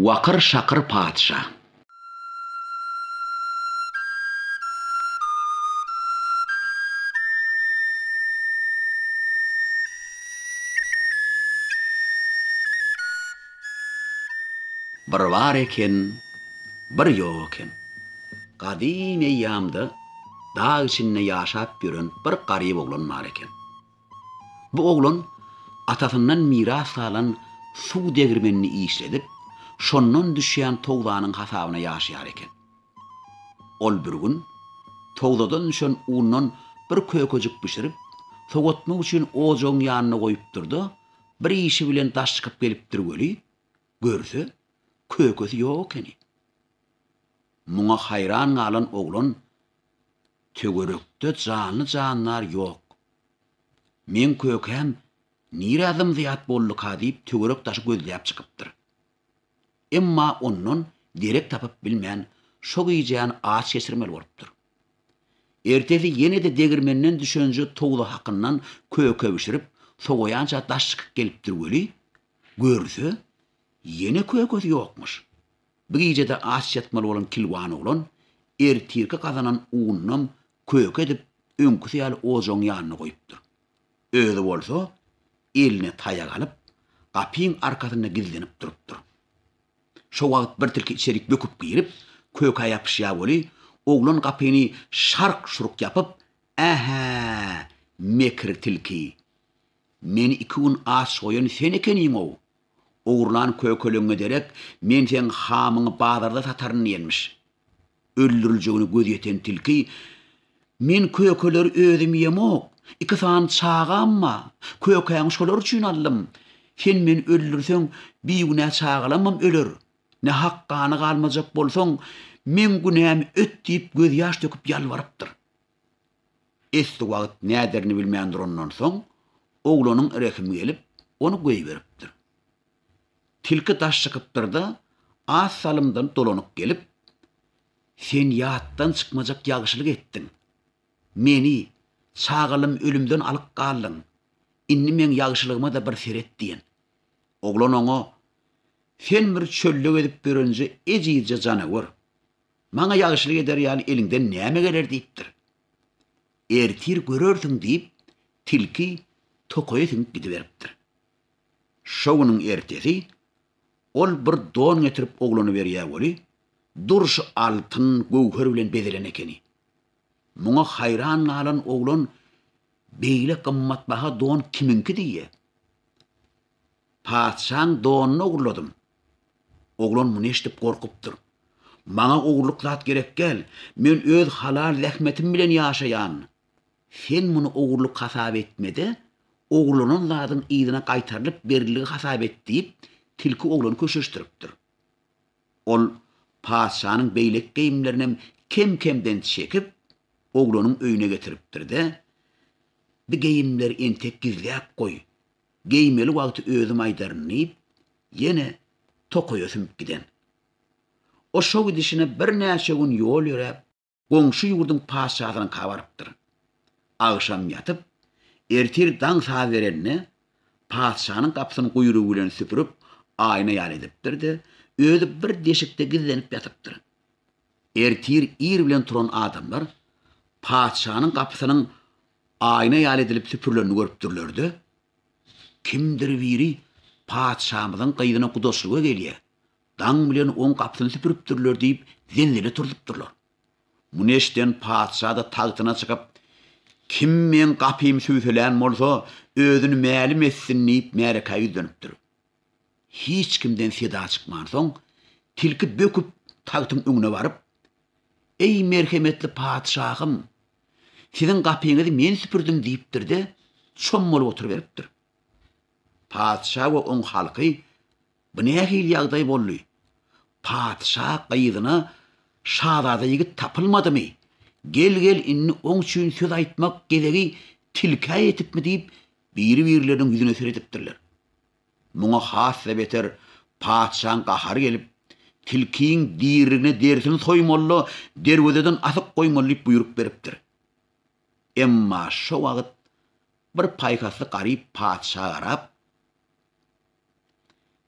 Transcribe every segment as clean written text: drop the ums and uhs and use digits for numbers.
Wakyr-şakyr patyşa. Bir bar eken, bir ýok eken. Gadym eýýamda dag içinde ýaşap ýören bir garyp oglan bar eken. Bu oglan atasyndan miras galan suw degirmenini işledip, şondan düşýän towzanyň hasabyna ýaşaýar eken. Ol bir gün towzadan düşen undan bir kökejik bişirip, sowatmak üçin ojagyň ýanynda goýupdyr-da, bir işi bilen daş çykyp gelipdir weli, görse, kökesi ýok ekeni. Muňa haýran galan oglan Töwerekde janly-jandar ýok. Meň kökäm nirä zym-zyýat bolduka diýip töwerek-daşy gözläp çykypdyr. Emma ondan derek tapyp bilmän, şo gijäni aç geçirmeli bolupdyr. Ertesi ýene-de degirmenden düşenje towza hakyndan köke bişirip, sowaýança daş çykyp gelipdir weli, görse, ýene kökesi ýokmuş. Bu gije-de aç ýatmaly bolan kilwan oglan ertirki gazanan ununam köke edip öňküsi ýaly ojagyň ýanynda goýupdyr. Özi bolsa eline taýak alyp, gapyň arkasynda gizlenip durupdyr. Şo wagt bir tilki içerik böküp girip, kökä ýapyşýar weli, oglan gapyny şark-şuruk ýapyp, Ä-hä, mekir tilki! Meni iki gün aç goýan sen ekeniň-ow! Ogurlan kökeleňňe derek men seň hamyňy bazarda sataryn diýenmiş. Öldüriljegine gözi ýeten tilki, Men kökeleri özüm iýemok, iki sany çagam bar, kökäňi şolar üçin aldym. Sen meni öldürseň, bigünä çagalamam öler. Nähak gana galmajak bolsaň, meň günämi öt diýip gözýaş döküp ýalbarypdyr. Esli wagt näderini bilmän durandan soň, oglanyň rehimi gelip, ony goýberipdir. Tilki daş çykypdyr-da, az salymdan dolanyp gelip, Sen ýatdan çykmajak ýagşylyk etdiň. Meni, çagalym ölümden alyp galdyň. Indi meň ýagşylygyma-da bir seret diýen. Oglan oňa, Sen bir çölde gezip ýörenje ejizje janawer. Maňa ýagşylyk eder ýaly eliňden näme geler diýipdir. Ertir görersiň diýip, tilki tokaýa siňip gidiberipdir. Şo günüň ertesi ol bir don getirip oglana berýär weli, durşy altyn, göwher bilen bezelen ekeni. Muňa haýran galan oglan Beýle gymmatbaha don kimiňki diýýär. Patyşaň donuny ogurladym. Oglan muny eşidip gorkupdyr. Maňa ogurlyk zat gerek däl. Men öz halal zähmetim bilen ýaşaýan. Sen muny ogurlyk hasap etme-de, ogurlanan zadyň yzyna gaýtarylyp berildigi hasap et diýip, tilki oglany köşeşdiripdir. Ol patyşanyň beýleki geýimlerinem kem-kemden çekip, oglanyň öýüne getiripdir-de, Bi geýimleri entek gizläp goý. Geýmeli wagty özüm aýdaryn diýip, ýene tokaýa sümüp giden. O şo gidişine birnäçe gün ýol ýöräp, goňşy ýurduň patyşasynyňka barypdyr. Agşam ýatyp, ertir daň saz berende, patyşanyň gapysyny guýrugy bilen süpürip, aýna ýaly edipdir-de, özi bir deşikde gizlenip ýatypdyr. Ertir ir bilen turan adamlar patyşanyň gapysynyň aýna ýaly edilip süpürilenini görüpdirler-de, Kimdir biri patyşamyzyň gyzyna gudaçlyga gelýär, daň bilen oň gapysyny süpüripdirler diýip, zenzele turzupdyrlar. Muny eşiden patyşa-da tagtyna çykyp, Kim meň gapymy sübselän bolsa, özüni mälim etsin diýip märekä ýüzlenipdir. Hiç kimden seda çykmansoň, tilki böküp tagtyň öňüne baryp, Eý, merhemetli patyşahym! Siziň gapyňyzy men süpürdim diýipdir-de, çommalyp oturyberipdir. Patyşa we oň halky Bu nähili ýagdaý boldy? Patyşa gyzyna şazada ýigit tapylmadymy? Gel-gel indi oň üçin söz aýtmak gezegi tilkä ýetipmi diýip, biri-birleriniň ýüzüne seredipdirler. Muňa has-da beter patyşaň gahary gelip, Tilkiň diriligine derisini soýmaly-da, derwezeden asyp goýmaly diýip buýruk beripdir. Emma şo wagt bir paýhasly garyp patyşa garap,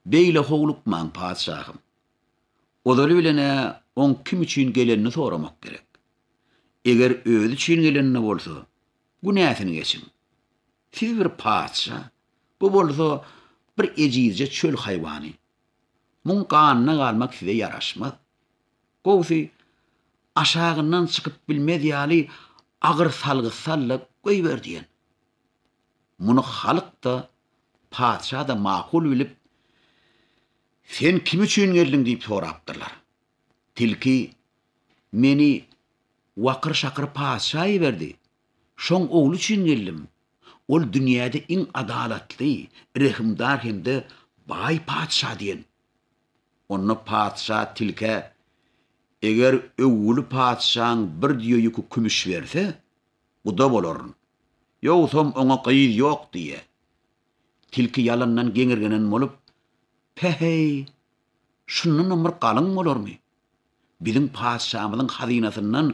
Beýle howlukmaň, patyşahym. Ozaly bilen-ä oň kim üçin gelenini soramak gerek. Eger özi üçin gelende bolsa, günäsini geçiň. Siz bir patyşa, bu bolsa bir ejizje çöl haýwany. Muň ganyna galmak size ýaraşmaz. Gowusy, aşagyndan çykyp bilmez ýaly agyr salgy sal-da goýber diýen. Muny halk-da, patyşa-da makul bilip, Sen kim üçin geldiň diýip sorapdyrlar. Tilki, Meni Wakyr-şakyr patyşa iberdi. Şoň ogly üçin geldim. Ol dünýäde iň adalatly, rehimdar hem-de baý patyşa diýen. Onda patyşa tilkä, Eger öwgüli patyşaň bir düýe ýüki kümüş berse, guda bolaryn. Ýogsam oňa gyz ýok diýýä. Tilki ýalandan geňirgenen bolup, Päheý, şundanam bir galyň bolarmy? Biziň patyşamyzyň hazynasyndan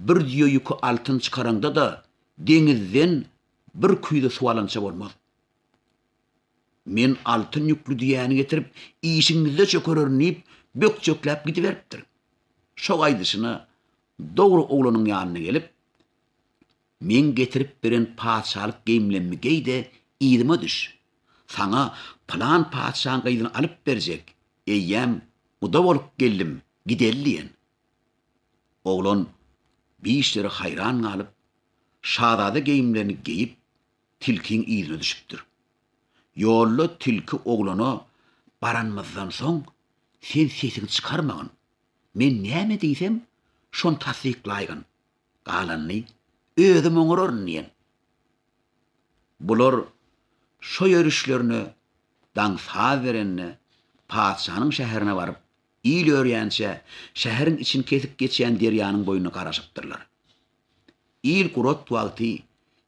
bir düýe ýüki altyn çykaraňda-da, deňizden bir küýze suw alynça bolmaz. Men altyn ýükli düýäni getirip, işiňizde çökererin diýip, bökjekläp gidiberipdir. Şo gaýdyşyna dogry oglanyň ýanyna gelip, Meň getirip beren patyşalyk geýimlemmi geý-de, yzyma düş. Saňa pylan patyşaň gyzyny alyp berjek, eýýäm guda bolup geldim, gideli diýen. Oglan bi işlere haýran galyp, şazada geýimlerini geýip, tilkiň yzyna düşüpdir. Ýolda tilki oglana baranymyzdan soň, sen sesiňi çykarmagyn. Men näme diýsem, şony tassyklaýgyn. Galanyny özüm oňararyn diýen. Bular şo ýörüşlerine daň saz berende patyşanyň şäherine baryp, il örýänçä şäheriň içini kesip geçýän derýanyň boýunda garaşypdyrlar. Il gurat wagty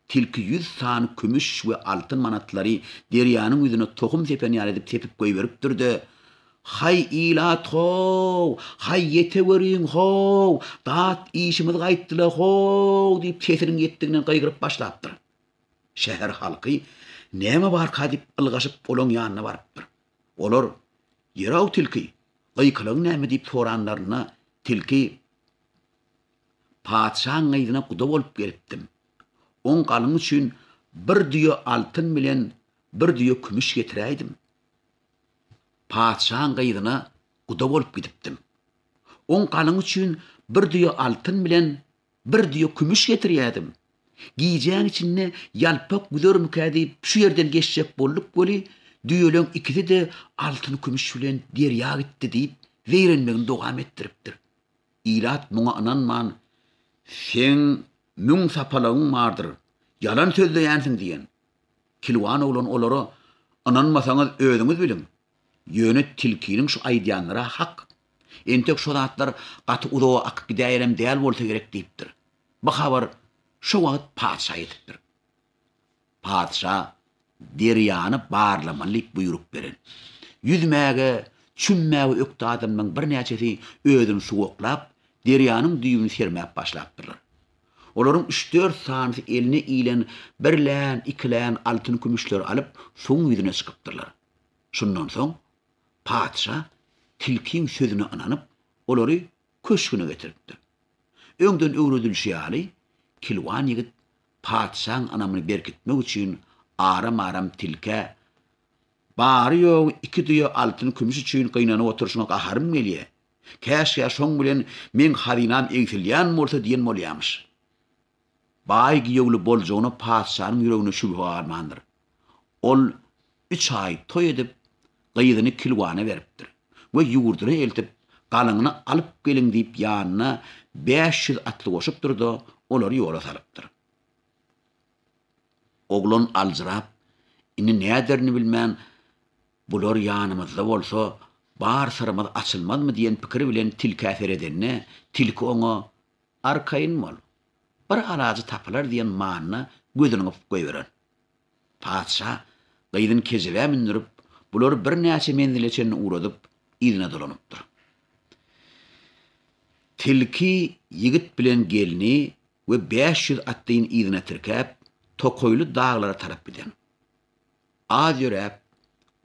tilki ýüz sany kümüş we altyn manatlary derýanyň ýüzüne tohum sepen ýaly edip sepip goýberipdir-de, Haý, ilat how! Haý, ýeteweriň how! Dat işimiz gaýtdy-la how! diýip sesiniň ýetdiginden gygyryp başlapdyr. Şäher halky näme barka diýip ylgaşyp olaň ýanyna barypdyr. Olar, Ýer-ow tilki, gykylygyň näme diýip soranlarynda tilki, Patyşaň gyzyna guda bolup gelipdim. Oň galyňy üçin bir düýe altyn bilen bir düýe kümüş getiräýdim. Patyşaň gyzyna guda bolup gidipdim. Oň galyňy üçin bir düýe altyn bilen bir düýe kümüş getirýädim. Gijäň içinde ýalpak güzermikä diýip şu ýerden geçjek bolduk weli, düýeleň ikisi-de altyn-kümüş bilen derýa gitdi diýip, zeýrenmegini dowam etdiripdir. Ilat muňa ynanman, Seň müň sapalagyň bardyr, ýalan sözleýänsiň diýen. Kilwan oglan olara, Ynanmasaňyz özüňiz biliň. Ýöne tilkiniň şu aýdýanlary-a hak. Entek şo zatlar gaty uzaga akyp gidäýenem däl bolsa gerek diýipdir. Bu habar şo wagt patyşa ýetipdir. Patyşa derýany barlamaly diýip buýruk beren. Ýüzmäge, çümmäge ökde adamlaryň birnäçesi özüni suwaklap, derýanyň düýbüni sermäp başlapdyrlar. Olaryň üç-dört sanysy eline ilen birlän, ikilän altyn-kümüşleri alyp, suwuň ýüzüne çykypdyrlar. Şundan soň patyşa tilkiň sözüne ynanyp, olary köşgüne getiripdir. Öňden öwredilişi ýaly, kilwan ýigit patyşaň ynamyny berkitmek üçin aram-aram tilkä, Bary-ýogy iki düýe altyn-kümüş üçin gynanyp oturyşyňa gaharym gelýä. Käşgä şoň bilen meň hazynam egsilýän bolsa diýen bolýamyş. Baý giýewli boljagyna patyşanyň ýüreginde şübhe galmandyr. Ol üç aý toý edip, gyzyny kilwana beripdir we ýurduna eltip, galyňyny alyp geliň diýip ýanyna 500 atly goşupdyr-da, olary ýola salypdyr. Oglan aljyrap, indi näderini bilmän, Bular ýanymyzda bolsa, bar syrymyz açylmazmy diýen pikir bilen tilkä seredende, tilki oňa, Arkaýyn bol, bir alajy tapylar diýen manyda gözüni gypyp goýberen. Patyşa gyzyny kejebä mündürip, bulary birnäçe menzile çenli ugradyp, yzyna dolanypdyr. Tilki ýigit bilen gelni we 500 atlyny yzyna tirkäp, tokaýly daglara tarap giden. Az ýöräp,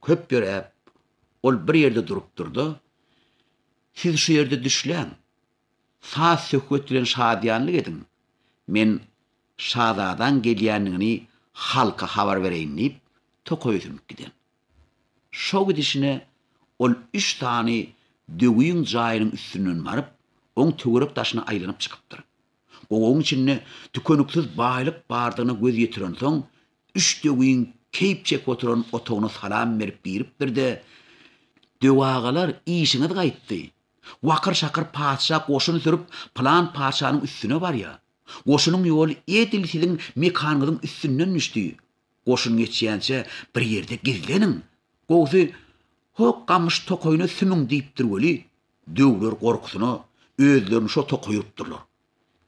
köp ýöräp, ol bir ýerde durupdyr-da. Siz şu ýerde düşläň. Saz-söhbet bilen şadyýanlyk ediň. Men şazadaň gelýändigini halka habar bereýin diýip, tokaýa sümüp giden. Şo gidişine ol üç sany döwüň jaýynyň üstünden baryp, oň töwerek-daşyna aýlanyp çykypdyr. Gowagyň içinde tükeniksiz baýlyk bardygyna göz ýetirensoň, üç döwüň keýp çekip oturan otagyna salam berip giripdir-de, Döw agalar, işiňiz gaýtdy. Wakyr-şakyr patyşa goşun sürüp, pylan patyşanyň üstüne barýar. Goşunyň ýoly edil siziň mekanyňyzyň üstünden düşdi. Goşun geçýänçä bir ýerde gizleniň. Gowsy, ho gamyş tokaýyna sümüň diýipdir weli, döwler gorkusyna özlerini şo tokaýa urupdyrlar.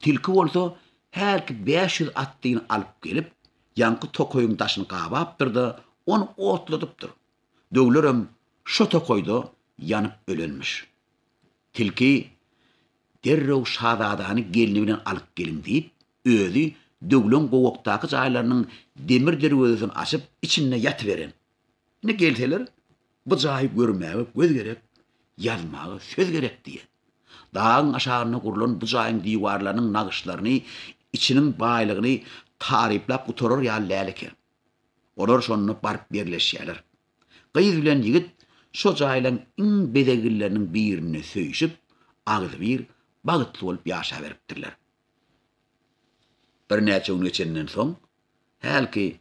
Tilki bolsa hälki 500 atlyny alyp gelip, ýaňky tokaýyň daşyny gabapdyr-da, ony otladypdyr. Döwlerem şo tokaýda ýanyp ölenmiş. Tilki Derrew şazadany gelni bilen alyp geliň diýip, özi döwleň gowakdaky jaýlarynyň demir derwezesini açyp, içinde ýatyberen. Indi gelseler, bu jaýy görmäge göz gerek, ýazmaga söz gerek diýen. Dagyň aşagynda gurlan bu jaýyň diwarlarynyň nagyşlaryny, içiniň baýlygyny taryplap gutarar ýaly däl eken. Olar şonda baryp ýerleşýärler. Gyz bilen ýigit şo jaýlaň iň bezeglileriniň birinde söýşüp, agzybir, bagtly bolup ýaşaberipdirler. Birnäçe gün geçenden soň, hälki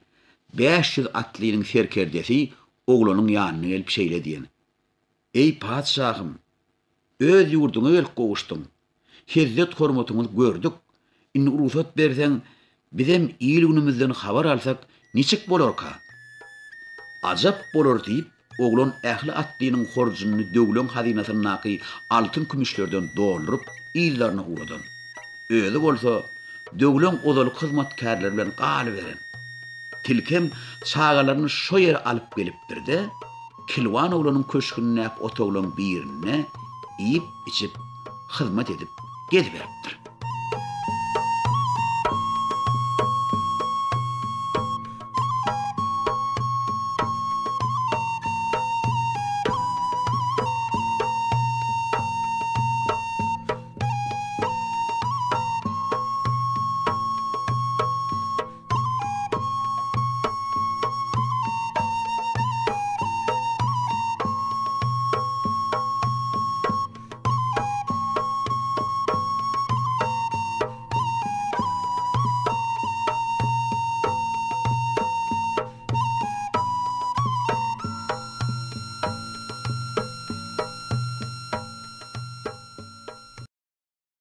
500 atlynyň serkerdesi oglanyň ýanyna gelip şeýle diýen, Eý, patyşahym! Öz ýurduňa gelip gowuşdyň. Hezzet-hormatyňyzy gördük. Indi rugsat berseň, bizem il-günümizden habar alsak, niçik bolarka? Ajap bolar, diýip, oglan ähli atlynyň horjunyny döwleň hazynasyndaky altyn-kümüşlerden dolduryp, yzlaryna ugradan. Özi bolsa, döwleň ozalky hyzmatkärleri bilen galyberen. Tilkem çagalaryny şo ýere alyp gelipdir-de, Kilwan oglanyň köşgündäki otaglaryň birinde iýip-içip, hyzmat edip geziberipdir.